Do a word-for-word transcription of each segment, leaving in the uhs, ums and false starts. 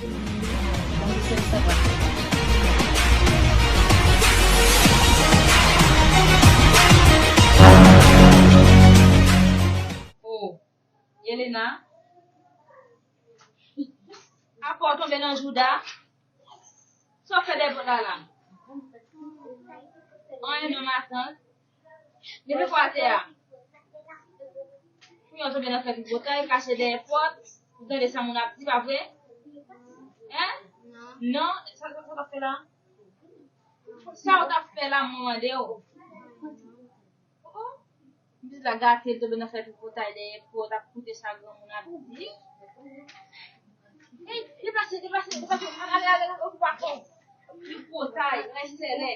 Oh, Yelena, apa w tonbe nan jouda? Sa w fè dèyè pòt la la? Anyen non, matant. Leve kò atè a. Kounya w tonbe nan fè tripotay, kache dèyè pòt. Ou tande sa moun ap di, pa vre? Hein? Non? Sa, sa, sa w t ap fè la? Sa w t ap fè la, mwen mande w? Oh, oh. Miz la gate, l tonbe nan fè tripotay dèyè pòt, ap koute sa granmoun ap di. Ey, deplase, deplase, deplase, ale, ale, ale, okipe w. Tripotay, rèsèlè.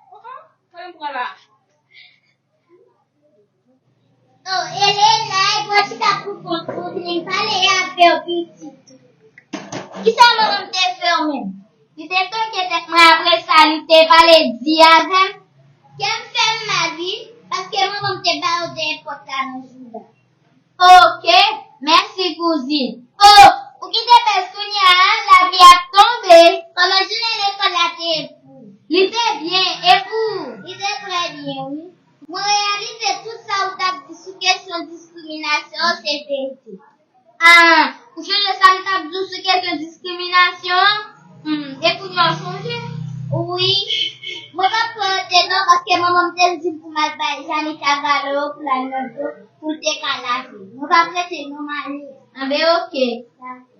Oh, oh, sa yo pran la? Oh, Elena, e pran ti kap pou kont ou, vin pale avè w pitit. Kisa manman m te fè w menm? Li te toke tèt mwen, apre sa, li te pale di avè m. Kè m fè m mal, wi, paske manman m te ba w dèyè pòt la nan jouda. Oke, mèsi kouzin. O, ou kite bèz kounye a, lapli ap tonbe. Kòman jounen lekòl la te ye pou ou? Li te byen, e pou ou? Li te trè byen, wi. Mwen reyalize tout sa ou t ap di sou kesyon diskriminasyon an se verite. Ah, ou sonje sa m t ap di w sou kesyon diskriminasyon an? Hmm, e kounye a w sonje? Wi. Mwen p ap pran rete non, paske manman m te di m pou m al bay Janita valè yo pou l al nan dlo, pou l te ka lave. Mwen p ap rete non, m ale. Anben, oke. Dakò.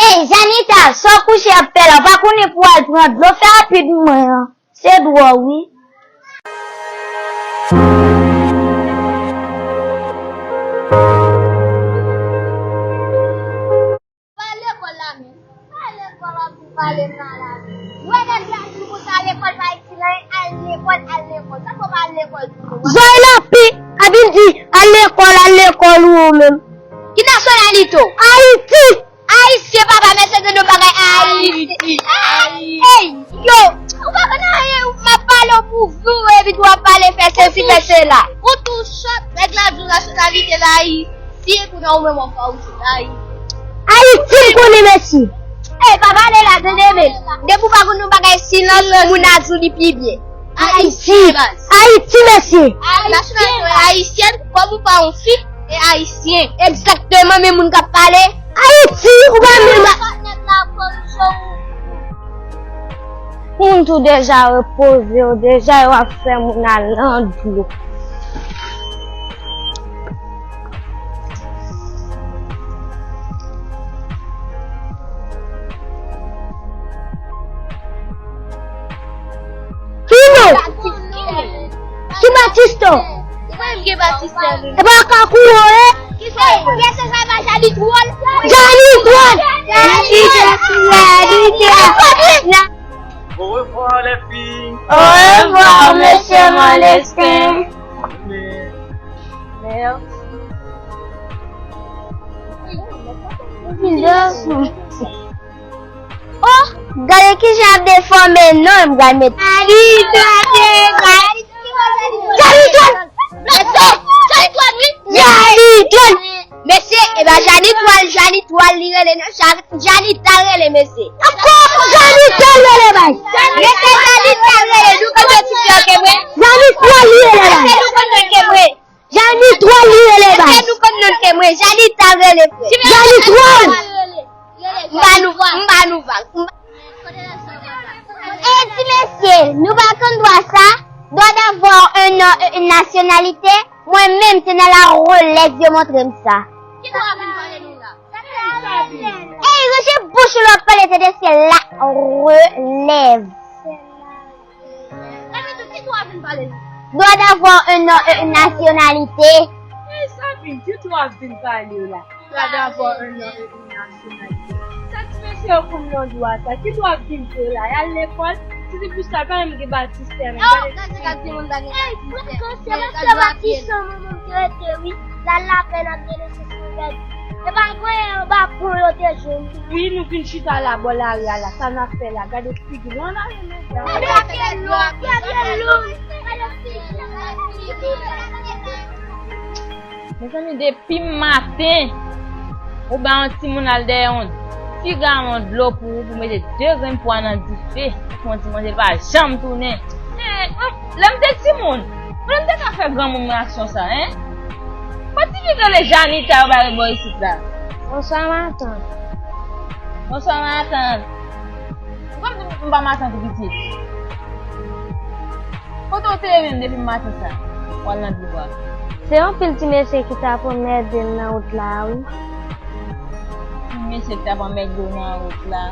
Ey, Janita, sa w kouche ap fè la? W pa konnen pou w al pran dlo? Fè rapid mwen an. Se dwòl, wi. Pa lekòl la menm. Pa lekòl la pou pale mal avè m. Wè nèg la di konsa lekòl pa itil anyen, al lekòl, al lekòl. Sa fè w pa al lekòl tou? Zòy la pi, epi l di, al lekòl, al lekòl ou menm. Ki nasyonalite w? Ayiti! Ayisyen papa, mesye, gen yon bagay Ayiti. Ayiti. Ey, yo, ou pa konn anyen, m ap pale w pou vi w, epi tou w ap pale fè sesi, fè sela. Ou tou chòt, nèg la di w nasyonalite l Ayisyen, kounye a ou menm w ap fè w se Ayiti. Ayiti m konnen, mesye. Ey, pa pale la, tande men. Depi w pa konn yon bagay, silans moun a di w li pi byen. Ayiti. Ayiti, mesye. Nasyonalite w ayisyen, kòm ou pa yon fi, e ayisyen. Egzakteman, men moun k ap pale. Ayiti, ou pa menm. Moun tou deja repoze yo, deja yo ap fè moun al nan dlo. Ki non? Ki Batistè? Ou pa menm gen Batistè, non. E pa Kakou yo ye? Ki sa? Kiyès sa, sa pa Janitwòl? Janitwòl! Janitwòl! Janitwòl! Au revoir, les filles. Au revoir, monsieur Molestin. Merci. Oh, gade kijan ap defòme non, m pral met. Janitwòl! Janitwòl! Mesye, Janitwòl, wi. Mesye, e pa Janitwòl, Janitwòl li rele non, Jan-, Janita rele, mesye. Ankò Janita rele, bay. Mesye, Janita rele, nou konn yon ti fi ke mwen. Janitwòl li rele, bay. Mesye, nou konn yon ke mwen. Janitwòl li rele, bay. Mesye, nou konn non ke mwen, Janita rele, frè. Janitwòl. M pa nou, m pa nou vag. M pa E ti mesye, nou pa konn dwa sa? Droit d'avoir un nom et une nationalité? Mwen menm, se nan la relève yo montre m sa. Ki dwa w vin pale nou la? Ey, ranje bouch ou lè w ap pale, tande, se la relève. Repete, ki dwa w vin pale nou? Droit d'avoir un nom et une nationalité. Ey, sa vin, ki dwa w vin pale la? Droit d'avoir un nom et une nationalité. Sa ti mesye yo konn nan dwa sa. Ki dwa vin fè la? Y al lekòl? Si se pou sa, pa menm gen batistè menm. Oh, gade sa ti moun sa gen. Ey, batistè, batistè, manman m te rete, wi. L al lapè, n ap rele sou souvèt. E pa gen anba pon yo te jwenn. Wi, nou vin chita la bò lari a la. Sa n ap fè la? Gade figi nou. Ann ale, medam. Gade figi nou. Gade figi nou. Mezanmi, depi maten, ou bay yon timoun al dèyè yon ti galon dlo pou ou, pou mete de grenn pwa nan dife, pou fè yon ti manje, l pa janm tounen. Men, mwen, lè m te timoun, mwen, lè m te ka fè granmoun mwen aksyon sa, en? Kot tifi k rele Janita yo bare bò isit la? Bonswa, matant. Bonswa, matant. Ou konn m pa matant ou pitit? Kote w te ye menm depi maten sa? W al nan dlo a. Se yon pil ti mesye ki t ap anmède m nan wout la, wi. Ti mesye ki t ap anmède w nan wout la.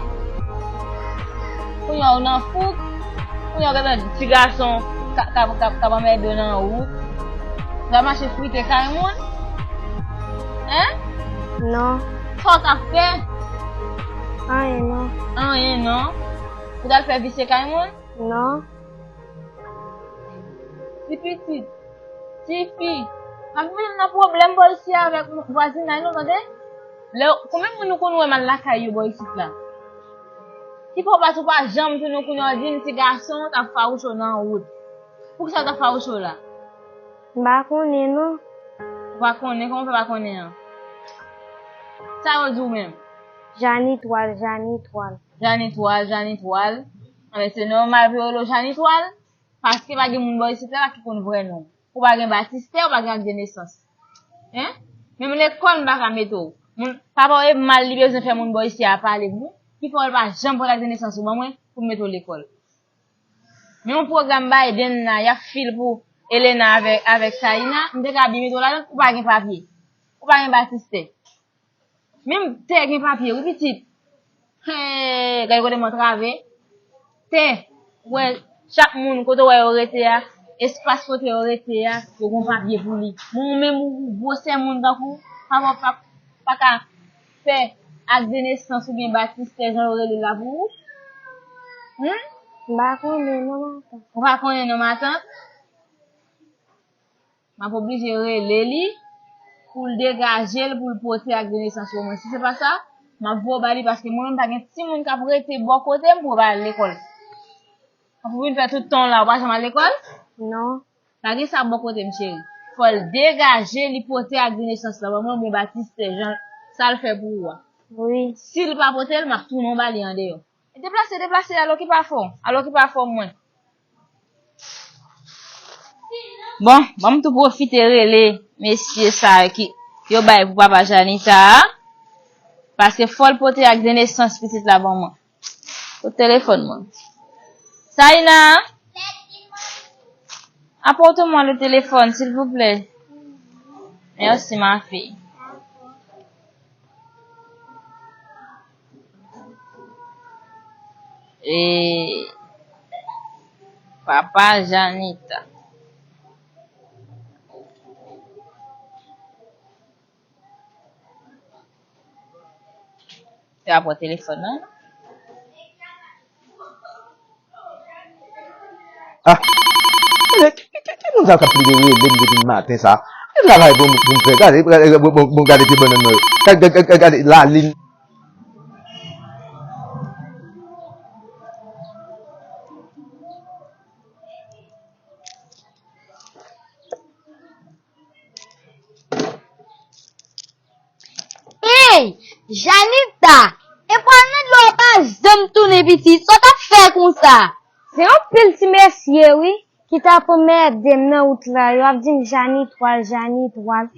Kounye a w nan fouk. Kounye a w gentan ti gason k ap, k ap, k ap, k ap anmède w nan wout. Ou t ap mache frite kay moun? Hein? Non. Sa w t ap fè? Anyen non. Anyen non. Ou t al fè visye kay moun? Non. Ti pitit, ti fi, m ap mennen nan pwoblèm bò isi a avèk vwazinay nou, tande? Lè, konbyen moun nou konn wè m al lakay yo bò isit la? Ki fè w pa, ou pa janm tounen kounye a, w di m ti gason t ap fawouche w nan wout. Poukisa l t ap fawouche w la? M pa konnen non. Ou pa konnen? Kòman w fè pa konnen an? Sa yo di w menm? Janitwal, Janitwal. Janitwal, Janitwal. Anben, se nòmal pou yo rele w Janitwal, paske pa gen moun bò isit la ki konn vrè non w. Ou pa gen batistè, ou pa gen ak de nesans. Hein? Menm lekòl, m pa ka mete w. Moun, papa w e mal li bezwen fè moun bò isi a pale pou ou. Ki fè w pa janm pran ak de nesans ou ban mwen pou m mete w lekòl. Men yon pwogram Biden la, y ap fil pou Elena avèk, avèk Saïna, m te ka byen mete w ladan, ou pa gen papye. Ou pa gen batistè. Menm tè gen papye, wi, pitit. Hen, gade kote m antrave. Tè, ou wè, chak moun, kote w wè yo rete a, espas kote yo rete a, yo gon papye pou li. Men ou menm, ou gwosè moun tankou w, pa, pa, pa, pa ka fè ak de nesans oubyen batistè, jan yo rele l la pou ou. Hmm? M pa konnen non, matant. Ou pa konnen non, matant? M ap oblije rele li pou l degaje l, pou l pote ak de nesans pou mwen. Si se pa sa, m ap voye w ba li, paske mwen menm pa gen timoun k ap rete bò kote m pou yo pa al lekòl. Ou vin fè tout tan w la, ou pa janm al lekòl? Non. Pa gen sa bò kote m, cheri. Fò l degaje, li pote ak de nesans la ban mwen, oubyen batistè, jan sa l fè pou ou a. Wi. Si l pa pote l, m ap tounen w ba li andeyò. Deplase, deplase, al okipe afè w. Al okipe afè w, mwen. Bon, ban m tou pwofite rele mesye sa yo ki yo bay pou papa Janita a. Paske fò l pote ak de nesans pitit la ban mwen. Kot telefòn mwen? Saïna? Apporte-moi le téléphone, s'il vous plaît. Merci, ma fille. E papa Janita. Te ap pran telefòn nan. Ah! Ki, ki, ki, ki moun sa k ap rele m depi maten sa? Ki travay pou m, pou m fè? Gade, gade, bon, bon, bon, gade ti bannann mwen yo. Gade, gade, gade, gade, lalin. Ey! Janita! E pwal nan dlo a pa janm tounen pitit, sa w t ap fè konsa? Se yon pil ti mesye wi, ki t ap anmède m nan wout la, yo ap di m Janitwal, Janitwal.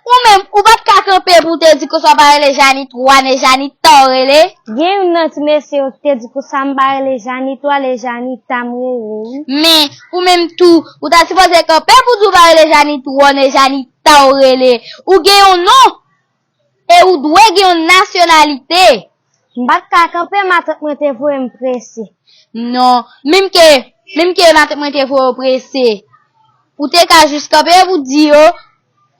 Ou menm, ou pa t ka kanpe pou w te di konsa w pa rele Janitwal, e Janita w rele? Gen youn nan ti mesye yo ki te di konsa m pa rele Janitwal, e Janita m rele wi. Men, ou menm tou, ou ta sipoze kanpe pou di w pa rele Janitwal, e Janita w rele. Ou gen yon non, e ou dwe gen yon nasyonalite. M pa t ka kanpe, matant mwen te voye m prese. Non, menm ke, menm ke matant mwen te voye w prese, ou te ka jis kanpe pou di yo,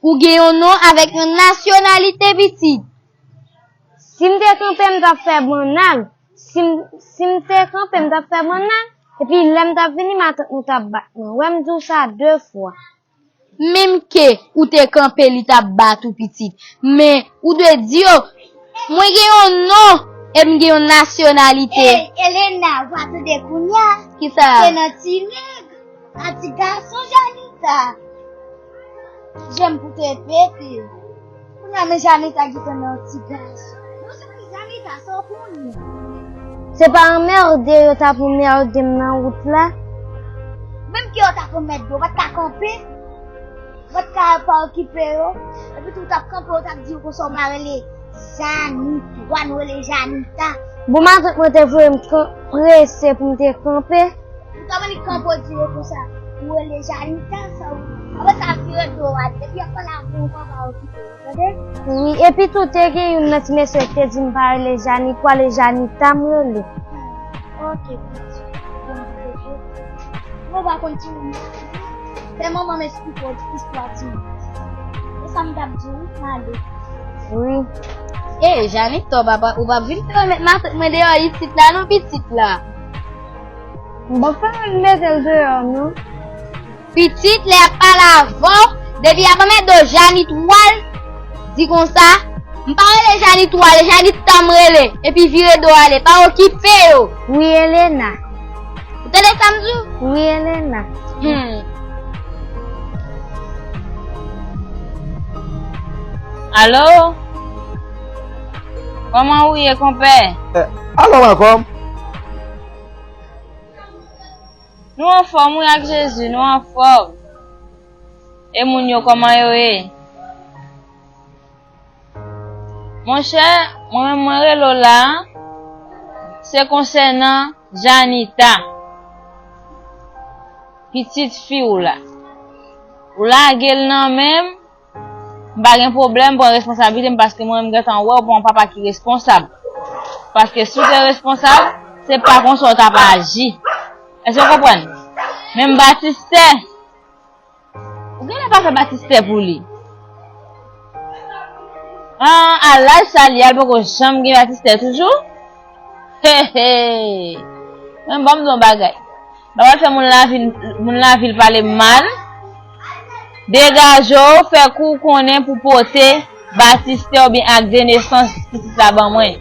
ou gen yon non avèk yon nasyonalite pitit. Si m te kanpe, m t ap fè bannal. Si m, si m te kanpe, m t ap fè bannal. Epi lè m t ap vini, matant mwen t ap bat mwen. Wè m di w sa de fwa. Menm ke ou te kanpe, li t ap bat ou pitit. Men, ou dwe di yo, mwen gen yon non, e m gen yon nasyonalite. E, Elena, ou pa tande kounye a? Kisa? Se nan ti nèg, a ti gason Janita. Je m pou te pete. Kounye a, men Janita gentan nan ti gason. Non, se pa Janita, sa w konnen. Se pa anmède yo t ap anmède m nan wout la. Menm ke yo t ap anmède yo, w pa t ka kanpe. Ou pa t ka pa okipe yo. Epi tou, w t ap kanpe, w t ap di yo konsa, w pa rele Janita, w rele Janita. Bon, matant mwen te voye m kan-, prese pou m te kanpe. Ou ta vin kanpe, w di yo konsa, ou rele Janita, sa ou. Apre sa, vire do w ale. Depi y ap pale avè w, pa pa okipe yo, tande? Wi, epi tou, te gen youn nan ti mesye ki te di m pa rele Janita, rele Janita, m rele. Ok, pitit. Bon, pitit. Mwen pa konn timoun nan. Fè manman m esplike w istwa timoun. E sa m t ap di w, m ale. Wi. E, Janita, w pa, ou p ap vin fè yo met matant mwen deyò isit la, non, pitit la. M p ap fè yo mete l deyò, non. Pitit, lè y ap pale avè w, depi y ap anmède w, Janita w al, di konsa, m pa rele Janita w ale, Janita m rele, epi vire do w ale, pa okipe yo. Wi, Elena. Ou tande sa m di w? Wi, Elena. Hmm. Alo? Kòman ou ye, konpè? Eh, alo, manman. Nou anfòm, wi, ak Jezi, nou anfòm. E moun yo, kòman yo ye? Monchè, mwen menm mwen rele w la, se konsènan Janita, pitit fi w la. Ou lage l nan men m, m pa gen pwoblèm, pran responsablite m, paske mwen menm gentan wè w pa yon papa ki responsab. Paske si w te responsab, se pa konsa w t ap aji. Èske w konprann? Men m batistè. Ou genlè pa fè batistè pou li. An, a laj sa li a, l poko janm gen batistè toujou? He, he. Men ban m di w yon bagay. M pa pral fè moun lavil, moun lavil pale m mal. Degaje w, fè kou w konnen pou pote batistè oubyen ak de nesans pitit la ban mwen.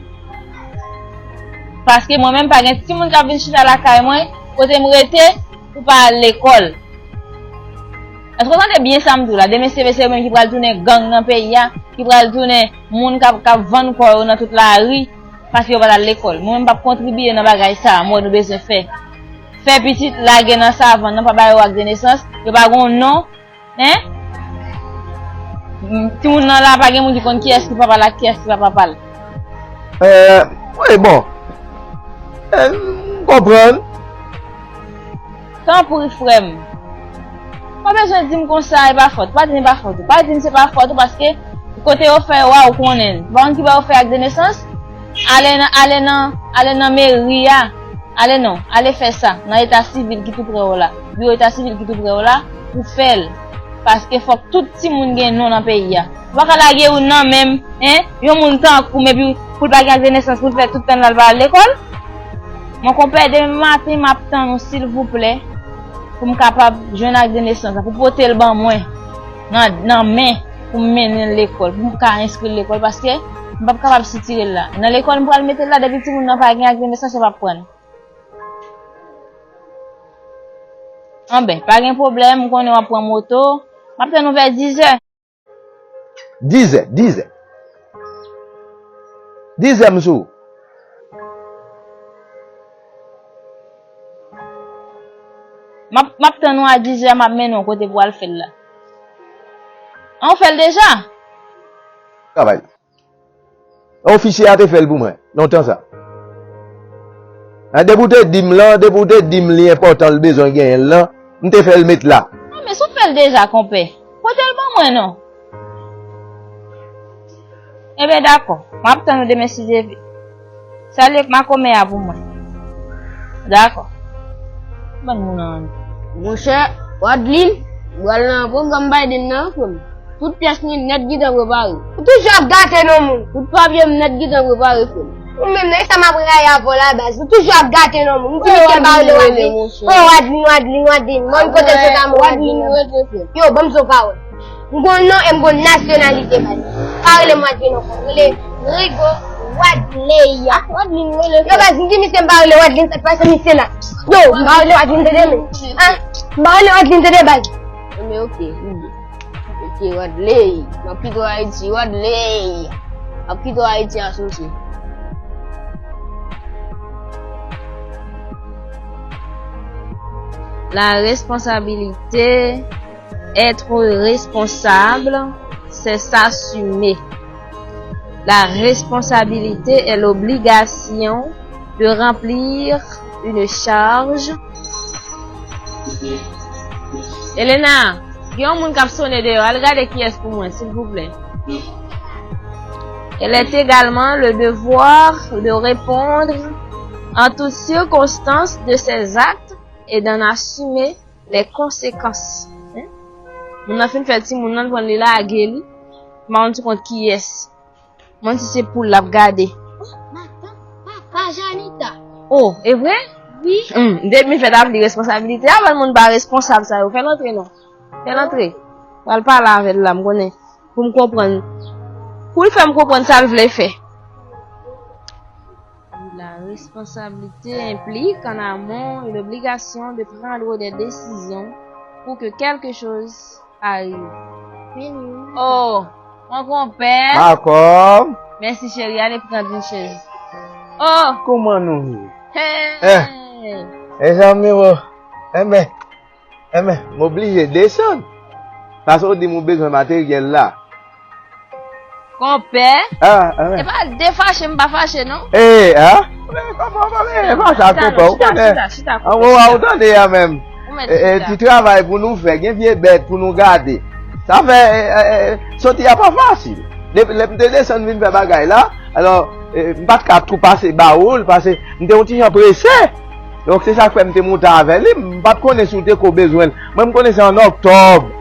Paske mwen menm pa gen timoun k ap vin chita lakay mwen, kote m rete, pou pa al lekòl. Èske w tande byen sa m di w la? Demen se mesye yo menm ki pral tounen gang nan peyi a, ki pral tounen moun k ap, k ap vann kò yo nan tout lari, paske yo pa t al lekòl. Mwen menm m p ap kontribiye nan bagay sa a, m wè nou bezwen fè. Fè pitit lage nan savann nan, pa ba yo ak de nesans, yo pa gon non, en? Timoun nan la, pa gen moun ki konn kiyès ki papa l ak kiyès ki pa papa l. Eh, wi, bon. Eh, m konprann. Tanpri, frè m. Pa bezwen di m konsa, e pa fòt. Pa di m e pa fòt ou. Pa di m se pa fòt ou, paske kote yo fè yo a, ou konnen l. Ou pa konn ki bò yo fè ak de nesans? Ale nan, ale nan, ale nan meri a. Ale non, ale fè sa. Nan eta sivil ki tou prè w la. Biwo eta sivil ki tou prè w la, ou fè l. Paske fòk tout timoun gen non nan peyi a. Ou pa ka lage youn nan men m, en? Yon moun tankou m epi pou l pa gen ak de nesans, pou l fè tout tan l la, l pa al lekòl? Mon konpè, demen maten, m ap tann ou, silvouplè, pou m kapab jwenn ak de nesans la, pou pote l ban mwen nan, nan men, pou m mennen l lekòl, pou m ka enskri l lekòl, paske m p ap kapab sitire l la. Nan lekòl m pral mete l la, depi timoun nan pa gen ak de nesans, yo p ap pran l. Anben, pa gen pwoblèm, m konnen w ap pran moto. M ap tann ou vè dizè. Dizè, dizè. Dizè m sou. M ap, m ap tann ou a dizè, m ap mennen w kote pou w al fè l la. An, ou fè l deja? Travay. Ofisye a te fè l pou mwen, lontan sa. A, depi w te di m lan, depi w te di m li enpòtan, l bezwen genyen l lan, m te fè l met la. Non, men si w fè l deja, konpè, pote l ban mwen non. Enben, dakò. M ap tann ou demen si Dye vle. Salye makomè a pou mwen. Dakò. Bann moun an. Monchè, Wadlin, ou al nan pwogram Biden nan, frè m. Tout pyès mwen nèt gentan prepare. Ou toujou ap gate non moun. Tout papye m nèt gentan prepare, frè m. Ou menm, nan sa m ap rayi avè w la, baz. Ou toujou ap gate non moun. M di misye m pa rele Wadlin. Oh, Wadlin, Wadlin, Wadlin. Mwen, kote l sot a, mwen Wadlin. Yo, ban m sa yon pawòl. M gon non e m gon nasyonalite, baz. Pa rele m Wadlin ankò. Rele Rigo Wadley. Ah, Wadlin rele. Yo, baz, m di misye m pa rele Wadlin, sa k pase misye la. Yo, m pa rele Wadlin, tande, men. Ah, m pa rele Wadlin, tande, baz. Men ok, Rigo. Ok. Wadley. M ap kite w Ayiti, Wadley. M ap kite w Ayiti asosye. La responsabilité, être responsable, c'est s'assumer. La responsabilité est l'obligation de remplir une charge. Elena, gen yon moun k ap sonnen deyò. Al gade kiyès pou mwen, silvouplè. Elle est également le devoir de répondre en toutes circonstances de ses actes et d'en assumer les conséquences. Hein? Moun nan fin fè timoun nan, l pran li lage li. M pa konn sou kont kiyès. Mwen si se poul l ap gade. Oh, matant, papa Janita. Oh, e vre? Wi. Hmm, depi m fèt ap li responsabilite a, ban moun pa responsab sa yo. Fè l antre non. Fè l antre. Pral pale avè l la, m konnen. Pou m konprann. Pou l fè m konprann sa l vle fè. La responsabilité implique en amont une obligation de prendre des décisions pour que quelque chose arrive. Vini. Oh, mon konpè. Malcolm. Mèsi cheri, ale pran yon chèz. Oh. Kòman nou ye? Hey. Eh. Mezanmi, wo. Enben, enben, m oblije desann. Paske w di m ou bezwen materyèl la. Konpè. Ah, ah. E pa de fache, m pa fache, non. Eh, ah? Men kòman w pale? E pa sa, konpè, ou konnen. Chita, chita, chita, chita, konpè, chita. Ou tande a menm. Ou mèt chita. Eh, eh, ti travay pou nou fè, gen vye bèt pou nou gade. Sa fè, eh, eh, eh, soti a pa fasil. Depi lè m te desann vin fè bagay la, alò, eh, m pa t ka tou pase ba ou l, paske m te yon ti jan prese. Donk, se sa k fè m te monte avè li. M pa t konnen si w te ko bezwen l. Mwen, m konnen se an oktòb.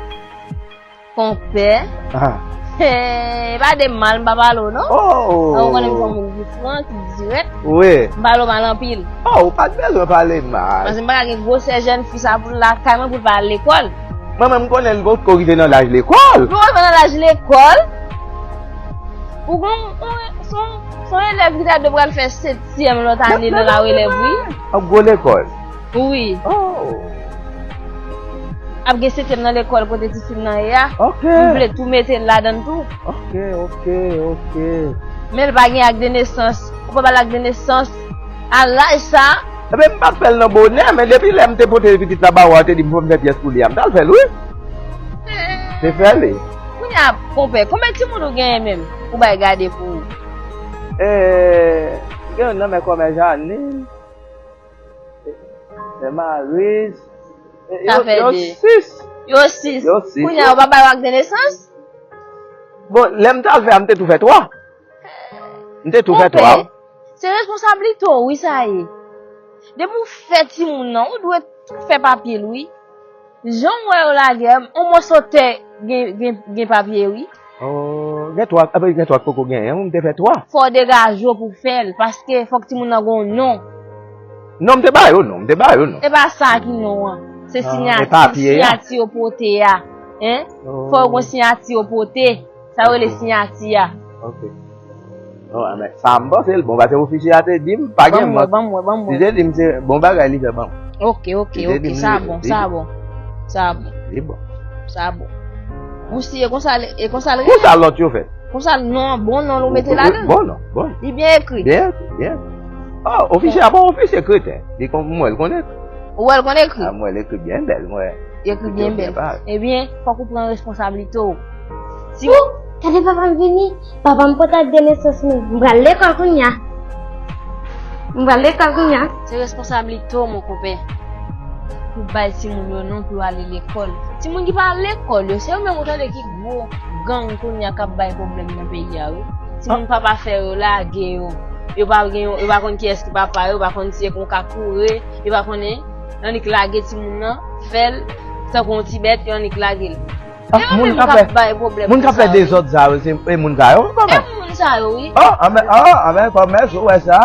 Konpè. Ah. E pa de mal m pa pale w, non. Oh. Ou konnen m se yon moun ki fran, ki dirèk. Wi. M pale w mal anpil. Oh, ou pa t bezwen pale mal. Paske m pa ka gen gwosè jèn fi sa pou l lakay mwen pou l pa al lekòl. Mwen menm, m konnen l potko rive nan laj lekòl. Li rive nan laj lekòl. Ou gon, ou, se yon, se yon elèv ki ta dwe pral fè setyèm lòt ane nan larelèv, wi. Ap gwo lekòl. Wi. Oh. Ap gen setyèm nan lekòl kote ti fi m nan ye a. Ok. M vle tou mete l ladan l tou. Ok, ok, ok. Men l pa gen ak de nesans. Ou pa ba l ak de nesans. A laj sa. Ebyen, m pa t fè l nan bonè, men depi lè m te pote pitit la ba ou a, te di m fò m fè pyès pou li a, m t al fè l, wi. Te fè li. Kounye a, konpè, konbyen timoun ou genyen menm? Ou bay gade pou ou. Eh, gen youn nan men kòmè Janine. Sè Mariz. Eh, sa yo, fè yo de. Sis. Yo sis. Yo sis, kounye a, wi. Ou pa bay w ak de nesans? Bon, lè m t al fè a, m te tou fè twa. M te tou fè twa. Konpè, se responsablite w, wi, sa ye. Depi w fè timoun nan, ou dwe tou fè papye l, wi. Jan w wè yo lage a, omwen sotè gen, gen, gen papye, wi. Oh, gen twa, apa gen twa k poko genyen, wi, m te fè twa. Fò w degaje w pou w fè l, paske fòk timoun nan gen yon non. Non, m te ba yo non, m te ba yo non. E pa sa ki non an. Se sinyati, sinyati yo pote a. Hein? Oh. Fò yo gen sinyati yo pote. Sa yo rele sinyati a. Ok. Oh, men sa m panse l bon, paske ofisye a te di m pa gen mank. Ban m wè, ban m wè, ban m wè. Li te di m se bon bagay li fè ban m. Ok, ok, ok, sa bon, sa bon. Sa bon. Li bon. Sa bon. Ou si e konsa, e konsa l rele? Konsa lòt yo fè. Konsa non, bon non, ou mete ladan. Bon non, bon. Li byen ekri. Byen ekri, byen. Oh, ofisye a bon, ofisye kreten. Li kon, mwen, l konnen. Ou wè l konn ekri? Ah, mwen, l ekri byen bèl, mwen. Li ekri byen bèl. Ebyen, fòk ou pran responsablite w. Si ou... Gade papa m vini. Papa m pote ak de nesans mwen. M pral lekòl kounye a. M pral lekòl kounye a. Se responsablite w, mon konpè. Pou bay timoun yo non pou yo ale lekòl. Timoun ki pa al lekòl yo, se yo menm ou tande ki gwo gang kounye a k ap bay pwoblèm nan peyi a, wi. Timoun papa fè yo lage yo. Yo pa gen, yo pa konn kiyès ki papa yo, yo pa konn si se kon ka kouri, yo pa konnen. Yo annik lage timoun nan, fè l tankou yon ti bèt, yo annik lage l. Ah, e yo menm k ap bay pwoblèm. Moun k ap fè dezòd sa yo, se e moun sa yo, kòman? E moun sa yo, wi. Oh, anben, oh, anben, kòmès, ou wè sa?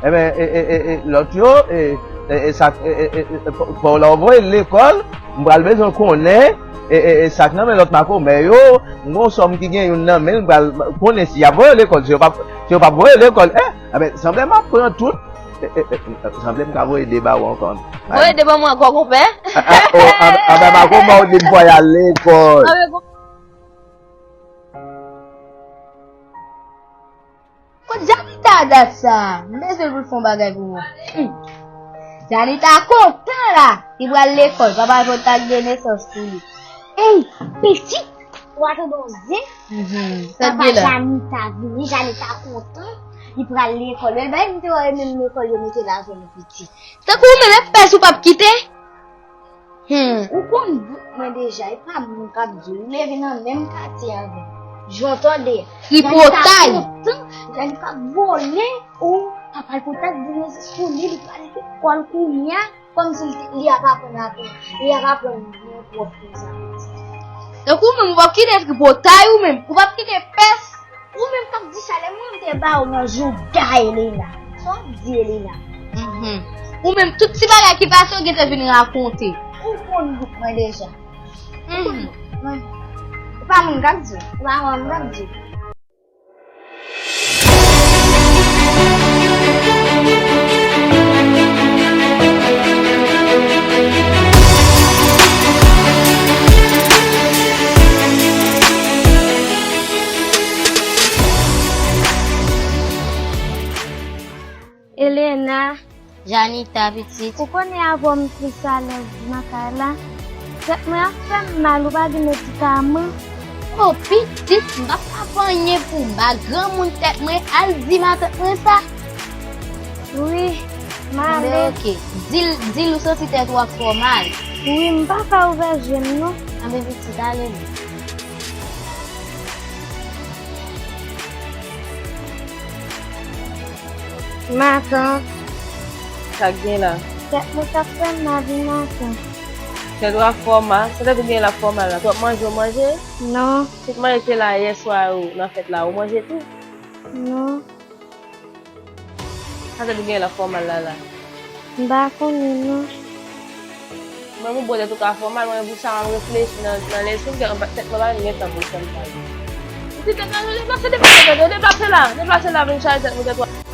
Enben, e, e, e, e, lòt yo, e, e, e, sa, e, e, e, e, pa w la w voye l lekòl, m pral bezwen konnen, e, e, e, sa k nan men lòt makomè yo, m gon sòm ki gen youn nan men l, m pral konnen si y ap voye l lekòl, si yo p ap, si yo p ap voye l lekòl, eh, enben, sanble m ap pran tout. E, e, e, sanble m ka voye de ba ou ankò. Voye de ban mwen ankò, konpè. A, a, oh, a, a, ba, ba, kòman ou di m fò y al lekòl? Anben, kon- Dat sa, m bezwen pou l fè yon bagay pou mwen. Hmm. Janita kontan la. Li pral lekòl. Papa l fè yon tak de nesans pou li. Ey, pitit! Ou pa tande yon zen? Mhm. Sa t Papa gen la? Janita vini, Janita kontan. Li pral lekòl. Bèl bagay, m te wè menm lekòl yo mete l avè nou pitit. Tankou ou menm, F P S ou p ap kite? Hmm. Ou konn bout mwen deja, e pa moun k ap di w, ou leve nan menm katye avè m. Jan w tande. Tripotay. Janita kontan, Janita vole, ou papa l kontak di mezis pou li, li pral lekòl kounye a, kòmsi li, li ap aprann avè, li ap aprann byen pwòf konsa. Donk ou menm ou p ap kite tripotay ou menm, ou p ap kite pès. Ou menm k ap di sa, lè mwen te ba ou manje, ou gaye Elena. Sa w ap di Elena? Mhm. Ou menm, tout ti bagay ki pase, ou gentan vin rakonte. Ou konn bout mwen deja. Mhm. Ou pa moun k ap di. Ou pa moun k ap di. Elena. Janita, pitit. Ou konnen avè w m plis alèz nan kay la. Tèt mwen ap fè m mal, ou pa gen medikaman? O, pitit, m p ap ka fè anyen pou m ba granmoun tèt mwen, al di matant mwen sa. Wi, m ale. Anben, oke. Di l, di l ou santi tèt ou ap fè w mal. Wi, m pa ka ouvè je m non. Anben, pitit, ale non. Matant. Sa k gen la? Tèt mwen k ap fè m mal wi matant. Tèt ou ap fè w mal? Sa tèt ou gen l ap fè w mal la? Twòp manje ou manje? Non. Tout manje ki te la yè swa yo nan fèt la, ou manje tou? Non. Sa tèt ou gen l ap fè w mal la la? M pa konnen non. Mwen, m bò tèt ou ka fè w mal, mwen, pou sa m ap reflechi nan, nan lespri m, tèt mwen pa menm gen tan pou l fè m mal. Pitit, tèt la, deplase, deplase, tèt ou, deplase la, deplase la, vin chaje tèt mwen, tèt ou.